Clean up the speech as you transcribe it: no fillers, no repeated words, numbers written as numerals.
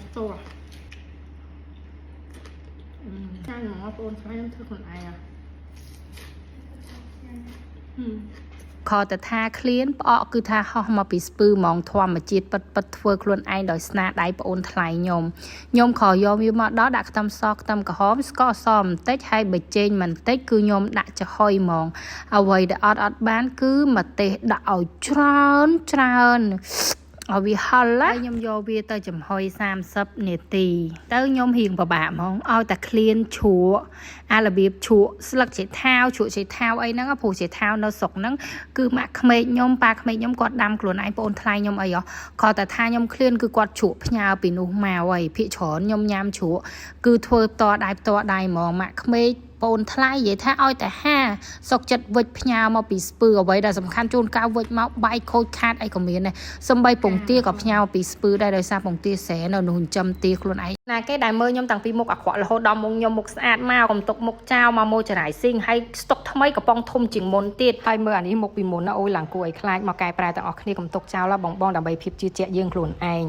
ផ្ទាល់ចាញ់ហ្មងបងថ្លៃខ្ញុំធ្វើខ្លួនឯងហឹម ខតថាឃ្លានផ្អកគឺថាហោះមកពីស្ពឺហ្មងធម្មជាតិពិតពិតធ្វើខ្លួនឯងដោយស្នាដៃប្អូនថ្លៃខ្ញុំខ្ញុំខយកវាមកដល់ដាក់ខ្ទឹមសខ្ទឹមក្រហមស្ករសបន្តិចហើយប៊ីចេងបន្តិចគឺខ្ញុំដាក់ចំហុយហ្មងអ្វីដែលអត់អត់បានគឺម្ទេសដាក់ឲ្យច្រើនច្រើនឲ្យវាហិលណាខ្ញុំយកវាទៅចំហុយ30នាទី ទៅខ្ញុំរៀងពិបាកហ្មងឲ្យតែឃ្លានជ្រក់អារបៀបជ្រក់ស្លឹកចេថាវជ្រក់ចេថាវអីហ្នឹងព្រោះចេថាវនៅស្រុកហ្នឹងគឺម៉ាក់ក្មេកខ្ញុំប៉ាក្មេកខ្ញុំគាត់ដាំខ្លួនឯងប្អូនថ្លៃខ្ញុំអីហ៎គាត់តែថាខ្ញុំឃ្លានគឺគាត់ជ្រក់ផ្ញើពីនោះមកហើយភាកច្រើនខ្ញុំញ៉ាំជ្រក់គឺធ្វើផ្ទាល់ដៃផ្ទាល់ដៃហ្មងម៉ាក់ក្មេកប្អូនថ្លៃនិយាយថាឲ្យតែហាសុកចិត្តវិចផ្ញើមកពីស្ពឺអ្វីដែលសំខាន់ជួនកាលវិចមកបែកខូចខាតអីក៏មានដែរសំបីពងទាក៏ផ្ញើមកពីស្ពឺដែរដោយសារពងទាស្រែនៅនោះចិញ្ចឹមទាខ្លួនឯងណាគេដែលមើលខ្ញុំតាំងពីមុខអាក្រក់រហូតដល់មុខខ្ញុំមុខស្អាតមកកុំទុកមុខចោលមកម៉ូចរ៉ៃស៊ីងហើយស្តុកថ្មីកំប៉ុងធំជាងមុនទៀតហើយមើលអានេះមុខពីមុនណាអូយឡើងគួរឲ្យខ្លាចមកកែប្រែទាំងអស់គ្នាកុំទុកចោលបងបងដើម្បីភាពជឿជាក់យើងខ្លួនឯង។